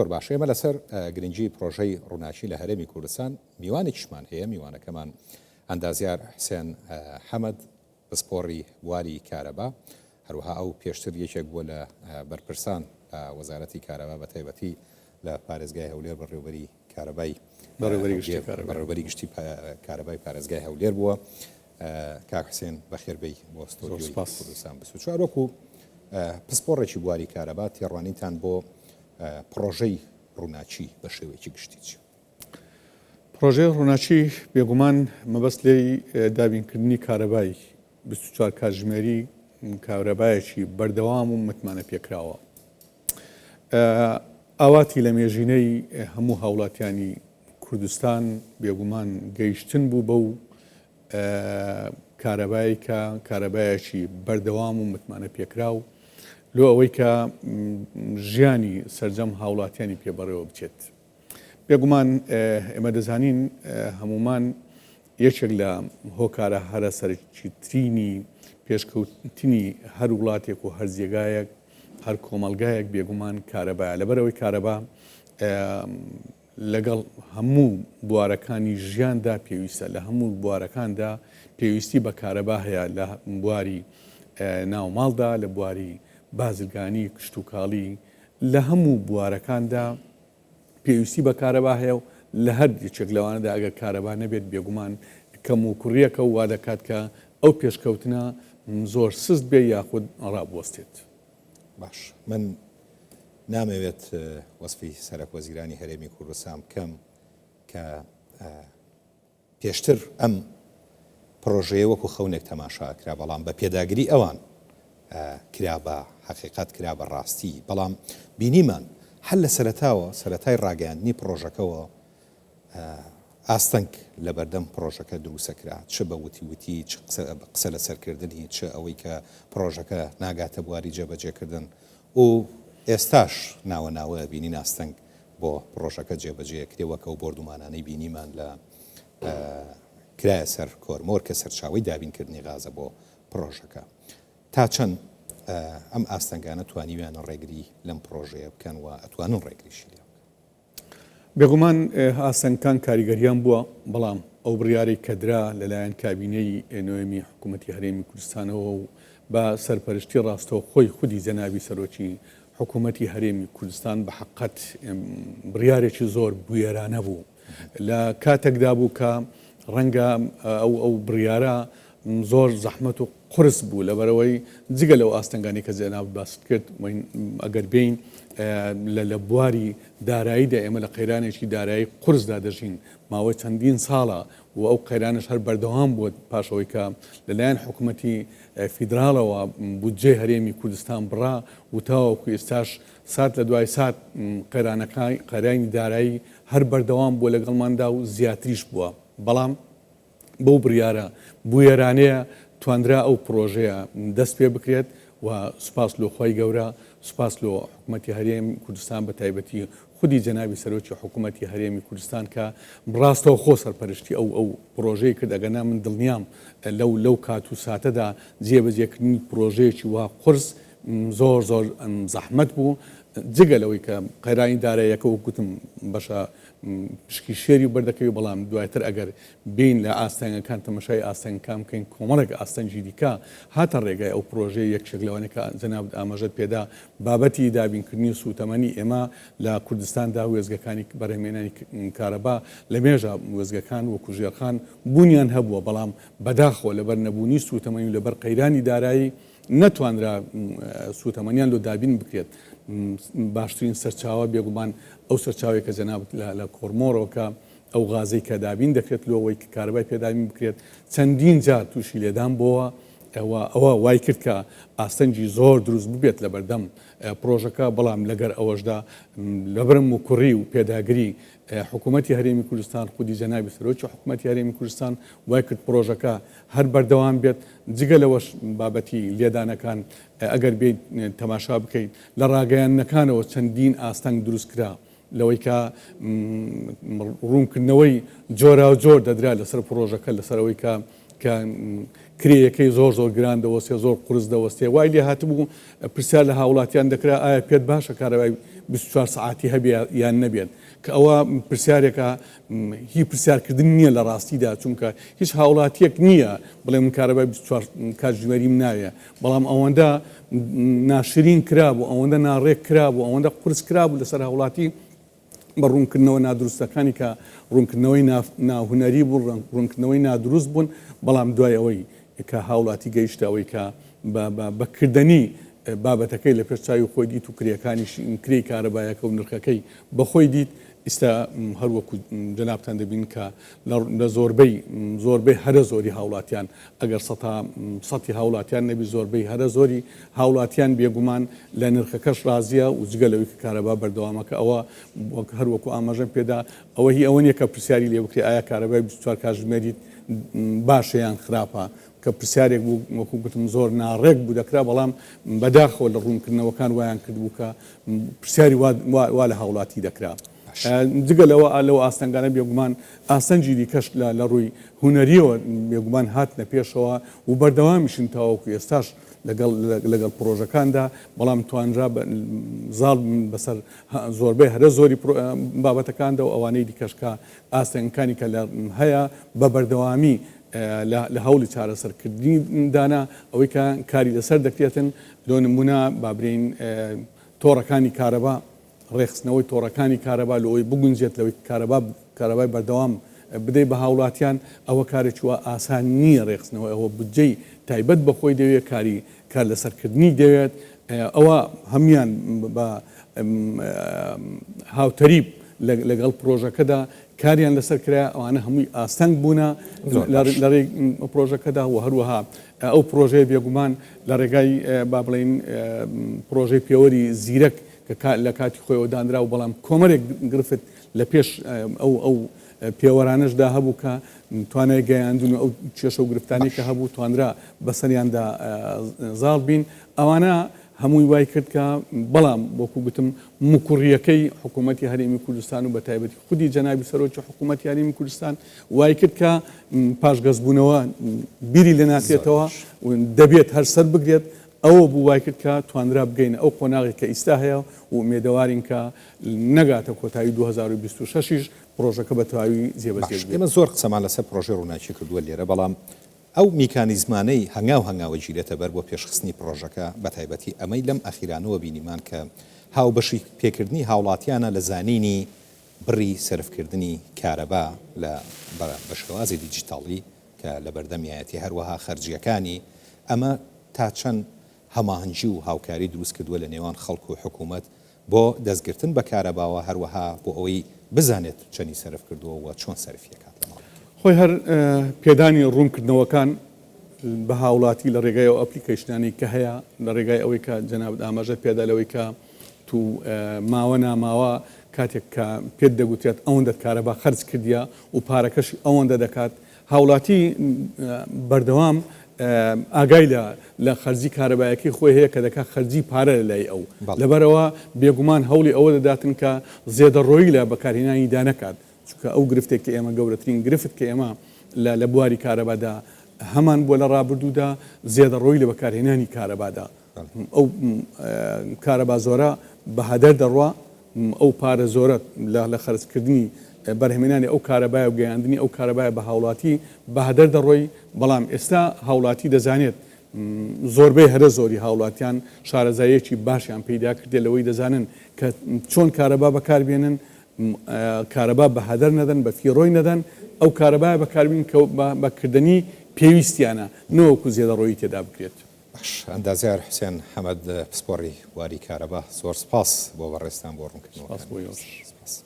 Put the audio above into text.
زۆر باشە ئێمە لەسەر گرنگی پرۆژەی ڕووناکی لە هەرێمی کوردستان میوانێکیشمان هەیە، میوانەکەمان ئەندازیار حسێن حەمەد پسپۆڕی بواری کارەبا، هەروەها ئەو پێشتر یەکێک بووە لە بەرپرسان لە وەزارەتی کارەبا بە تایبەتی لە پارێزگای هەولێر بەڕێوبەری کارەبای بەڕێوبەری گشتی کارەبای پارێزگای هەولێر بووە. کاک حسێن بەخێربێی بۆ ستۆدیۆی کوردستان 24. وەکو پسپۆڕێکی بواری کارەبا تێڕوانینتان بۆ پڕۆژەی ڕووناکی بە شێوەیەکی گشتی چی؟ پڕۆژەی ڕووناکی بێگومان مەبەست لێی دابینکردنی کارەبای 24 کاتژمێری، کارەبایەکی بەردەوام و متمانە پێکراوە. ئاواتی لە مێژینەی هەموو هاوڵاتیانی کوردستان بێگومان گەیشتن بوو بەو کارەبای کە کارەبایەکی بەردەوام و متمانە پێکراو لۆ ئەوەی کە ژیانی سەرجەم هاوڵاتیانی پێ بەڕێوە بچێت. بێگومان ئێمە دەزانین هەمومان یەکێک لە هۆکارە هەرە سەرەکیترینی پێشکەوتنی هەر وڵاتێک و هەر جێگایەک هەر کۆمەڵگایەک بێگومان کارەبایە، لەبەرئەوەی کارەبا لەگەڵ هەموو بوارەکانی ژیاندا پێویستە، لە هەموو بوارەکاندا پێویستی بە کارەبا هەیە، لە بواری ناوماڵدا، لە بواری بازرگانی، کشتوکاڵی، لە هەموو بوارەکاندا پێویستی بە کارەبا هەیە و لە هەر یەکێک لەوانەدا ئەگەر کارەبا نەبێت بێگومان کەموکوڕییەکە و وا دەکات کە ئەو پێشکەوتنە زۆر سست بێ یاخود ڕابوەستێت. باش من نامەوێت وەسفی سەرەک وەزیرانی هەرێمی کوردستان بکەم کە پێشتر ئەم پڕۆژەیە وەکو خەونێک تەماشا ئەکرا، بەڵام بە پێداگری ئەوان کرا بە حەقیقەت، کرا بە ڕاستی، بەڵام بینیمان هەر لە سەرەتاوە، سەرەتای ڕاگەیاندنی پڕۆژەکەوە ئاستەنگ لەبەردەم پڕۆژەکە دروسەکرا، چ بە وتی وتی، چ قسە لەسەرکردنی، چ ئەوەی کە پڕۆژەکە ناگاتە بواری جێبەجێکردن و ئێستاش ناوە ناوە ئەبینین ئاستەنگ بۆ پڕۆژەکە جێبەجێ ئەکرێ وەک ئەو بۆردومانانەی بینیمان لە کرایە سەر کۆرمۆر کە سەرچاوەی دابینکردنی غازە بۆ پڕۆژەکە. تا چەند ئەم ئاستەنگانە توانیویانە ڕێگری لەم پڕۆژەیە بکەن و ئەتوانن ڕێگریشی لێ بکەن؟ بێگومان ئاستەنگکان کاریگەریان بووە، بەڵام ئەو بڕیارەی کە درا لەلایەن کابینەی نۆیەمی حکوومەتی هەرێمی کوردستانەوە و بە سەرپەرشتی ڕاستەوخۆی خودی جەنابی سەرۆکی حکوومەتی هەرێمی کوردستان بە حەققەت بڕیارێکی زۆر بوێرانە بوو. لە کاتێکدا بوو کە ڕەنگە ئەو ئەو بڕیارە زۆر زەحمەت و قورس بوو، لەبەرئەوەی جگە لەو ئاستەنگانەی کە جەنابت باست کرد، ئەگەر بێین لە لە بواری داراییدا ئێمە لە قەیرانێکی دارایی قورسدا دەژین ماوەی چەندین ساڵە و ئەو قەیرانەش هەر بەردەوام بووە پاش ئەوەی کە لەلایەن حکوومەتی فیدراڵەوە بودجەی هەرێمی کوردستان بڕا و تاوەکو ئێستاش سات لە دوای سات قەیرانەکان قەیرانی دارایی هەر بەردەوام بووە لەگەڵماندا و زیاتریش بووە، بەڵام بەو بڕیارە بوێرانەیە توانرا ئەو پڕۆژەیە دەست پێ بکرێت و سوپاس لۆ خوای گەورە، سوپاس لۆ حکومەتی هەرێم کوردستان بە تایبەتی خودی جەنابی سەرۆکی حکومەتی هەرێمی کوردستان کە ڕاستەوخۆ سەرپەرشتی ئەو ئەو پڕۆژەی کرد، ئەگەرنا من دڵنیام لەو لەو کات و ساتەدا جێبەجێکردنی پڕۆژەیەکی وا قورس زۆر زۆر زەحمەت بوو، جگە لەوەی کە قەیرانی داراییەکە وەک گوتم بەشە پشکی شێری بەردەکەوی، بەڵام دواتر ئەگەر بێین لە ئاستەنگەکان تەمەشای ئاستەنگەکان بکەین کۆمەڵێک ئاستەنگی دیکە هاتە ڕێگای ئەو پرۆژەیە، یەکێک لەوانەی کە جەنابت ئاماژەت پێدا بابەتی دابینکردنی سووتەمەنی، ئێمە لە کوردستاندا وێستگەکانی بەرهەمهێنانی کارەبا لە مێژە وێستگەکان وەکو ژێرخان بوونیان هەبووە، بەڵام بەداخەوە لەبەر نەبوونی سووتەمەنی و لەبەر قەیرانی دارایی نەتوانرا سووتەمەنیان لۆ دابین بکرێت. باشترین سەرچاوە بێگومان ئەو سەرچاوەیە کە جەنابت لە کۆرمۆرەوە کە ئەو غازەی کە دابین دەکرێت لۆ ئەوەی کە کارەبای پێ دابین بکرێت چەندین جار تووشی لێدان بۆوە ئەوە وای کرد کە ئاستەنگی زۆر دروست ببێت لە بەردەم پرۆژەکە، بەڵام لەگەر ئەوەشدا لەبەر موکوڕی و پێداگری حکوومەتی هەرێمی کوردستان، خودی جەنابی سەرۆکی حکوومەتی هەرێمی کوردستان وای کرد پرۆژەکە هەر بەردەوام بێت، جگە لەوەش بابەتی لێدانەکان ئەگەر بێیت تەماشا بکەیت لە ڕاگەیاندنەکانەوە چەندین ئاستەنگ دروست کرا لەوەی کە ڕوونکردنەوەی جۆراوجۆر دەدرا لەسەر پڕۆژەکە لەسەر ئەوەی کە کە کرێیەکەی زۆر زۆر گران دەوەستێ زۆر قورس دەوەستێ وای لێ هاتبوو پرسیار لە هاوڵاتیان دەکرا ئایا پێت باشە کارەبای 24 سەعاتی هەبێ یان نەبێت کە ئەوە پرسیارێکە هی پرسیارکردن نییە لە ڕاستیدا چونکە هیچ هاوڵاتیەک نییە بڵێ من کارەبای 24 کاتژمێریم ناوێ بەڵام ئەوەندە ناشرین کرابوو ئەوەندە ناڕێک کرابوو ئەوەندە قورس کرابوو لەسەر هاوڵاتی بە ڕوونکردنەوە نادروستەکانی کە ڕوونکردنەوەی ناهونەری بوون، ڕوونکردنەوەی نادروست بوون، بەڵام دوای ئەوەی کە هاوڵاتی گەیشتە ئەوەی کە بە کردەنی بابەتەکەی لە پێش چاوی خۆی دیت و کرێکانیشی کرێی کارەبایەکە و نرخەکەی بە خۆی دیت، ئیستا هەر وەکو جەنابتان دەبینن کە لە زۆربەی زۆربەی هەرە زۆری هاوڵاتیان ئەگەر سەتا سەتی هاوڵاتیان نەبی زۆربەی هەرە زۆری هاوڵاتیان بێگومان لە نرخەکەش ڕازیە و جگە لەوەی کە کارەبا بەردەوامە کە ئەوە وەک هەر وەکو ئاماژەم پێدا ئەوە هی ئەوە نیە کە پرسیاری لێ بکرێ ئایا کارەبای 24 کاتژمێریت باشە یان خراپە کە پرسیارێک بوو وەکو گوتم زۆر ناڕێک بوو دەکرا بەڵام بەداخەوە لە ڕوونکردنەوەکان وایان کردبوو کە پرسیاری وا وا لە هاوڵاتی دەکرا. جگە لەوە لەو ئاستەنگانە بێگومان ئاستەنگی دیکەش لە ڕووی هونەرییەوە بێگومان هاتنە پێشەوە و بەردەوامیشن تاوەکو ئێستاش لەگەڵ لەگەڵ پڕۆژەکاندا، بەڵام توانرا زاڵ بن بەسەر زۆربەی هەرە زۆری بابەتەکاندا و ئەوانەی دیکەش کە ئاستەنگەکانی کە لە هەیە بە بەردەوامی لە هەوڵی چارەسەرکردنیدانە ئەوەی کە کاری لەسەر دەکرێتن لۆ نمونە با برێین تۆڕەکانی کارەبا ڕێکخستنەوەی تۆڕەکانی کارەبا لۆ ئەوەی بگونجێت لەوەی کارەبا کارەبای بەردەوام بدەی بە هاوڵاتیان ئەوە کارێکی وا ئاسان نییە ڕێکخستنەوەی ئەوە بودجەی تایبەت بە خۆی دەوێت کاری کار لەسەرکردنی دەوێت ئەوە هەموان بە هاوتەریب لەگەڵ پرۆژەکەدا کاریان لەسەر کرا ئەوانە هەمووی ئاستەنگ بوونە لە ڕێی پرۆژەکەدا و هەروەها ئەو پرۆژەیە بێگومان لە ڕێگای با بڵێین پرۆژەی پێوەری زیرەک کە لە کاتی خۆیەوە دانرا و بەڵام کۆمەرێک گرفت لە پێش ئەو ئەو پێوەرانەشدا هەبوو کە توانای گەیاندن و ئەو کێشە و گرفتانەی کە هەبوو توانرا بەسەریاندا زاڵ بین ئەوانە هەمووی وای کرد کە بەڵام وەکو گوتم مکوڕییەکەی حکوومەتی هەرێمی کوردستان و بەتایبەتی خودی جەنابی سەرۆکی حکوومەتی هەرێمی کوردستان وای کرد کە پاشگەزبوونەوە بیری لێ ناکرێتەوە و دەبێت هەر سەر بگرێت ئەوە بوو وای کرد کە توانرا بگەینە ئەو قۆناغی کە ئیستا هەیە و ئومێدەوارین کە نەگاتە کۆتایی 2026 یش پڕۆژەکە بە تەواوی جێبەجێ باش ئێمە زۆر قسەمان لەسەر پڕۆژەی ڕووناکی کردووە لێرە بەڵام ئەو میکانیزمانەی هەنگاو هەنگاو ئەگیرێتە بەر بۆ پێشخستنی پڕۆژەکە بەتایبەتی ئەمەی لەم ئەخیرانەوە بینیمان کە هاوبەشی پێکردنی هاوڵاتیانە لە زانینی بڕی سەرفکردنی کارەبا لە بە شێوازی دیجیتاڵی کە لەبەردەمیایەتی هەروەها خەرجییەکانی، ئەمە تا چەند هەماهەنگی و هاوکاری دروست کردووە لە نێوان خەڵک و حکوومەت بۆ دەستگرتن بە کارەباوە، هەروەها بۆ ئەوەی بزانێت چەنی سەرف کردووە و چۆن سەرفی ئەکات لە ماڵەکەی. خۆی هەر پێدانی ڕوونکردنەوەکان بە هاوڵاتی لە ڕێگای ئەو ئەپلیکەیشنانەی کە هەیە، لە ڕێگای ئەوەی کە جەنابت ئاماژەت پێدا لەوەی کە تو ماوە ناماوە کاتێک کە پێت دەگوترێت ئەوەندەت کارەبا خەرج کردیە و پارەکەشی ئەوەندە دەکات، هاوڵاتی بەردەوام ئاگای لە لە خەرجی کارەبایەکەی خۆی هەیە کە دەکات خەرجی پارە لە لای ئەو لەبەرئەوە بێگومان هەوڵی ئەوە دەداتن کە زێدەڕۆیی لە بەکارهێنانیدا نەکات چونکە ئەو گرفتێک کە ئێمە گەورەترین گرفت کە ئێمە لە لە بواری کارەبادا هەمان بووە لە ڕابردوودا زێدەڕۆیی لە بەکارهێنانی کارەبادا ئەو کارەبا زۆرە بە هەدەر دەڕوا، ئەو پارە زۆرە لە خەرجکردنی بەرهەمهێنانی ئەو کارەبایە و گەیاندنی ئەو کارەبایە بە هاوڵاتی بە هەدەر دەڕۆی، بەڵام ئێستا هاوڵاتی دەزانێت زۆربەی هەرە زۆری هاوڵاتیان شارەزاییەکی باشیان پەیدا کردیە لەوەی دەزانن کە چۆن کارەبا بەکاربێنن، کارەبا بە هەدەر نەدەن، بە فیڕۆی نەدەن، ئەو کارەبایە بەکاربین کە بە کردەنی پێویستیانە نەوەکو زێدەڕۆیی تێدا بکرێت. باش ئەندازیار حوسێن حەمەد پسپۆڕی بواری کارەبا زۆر سپاس بۆ بەڕێزتان بۆ ڕوونکردنەوەکان. سپاس بۆ ئێوەش. سپاس.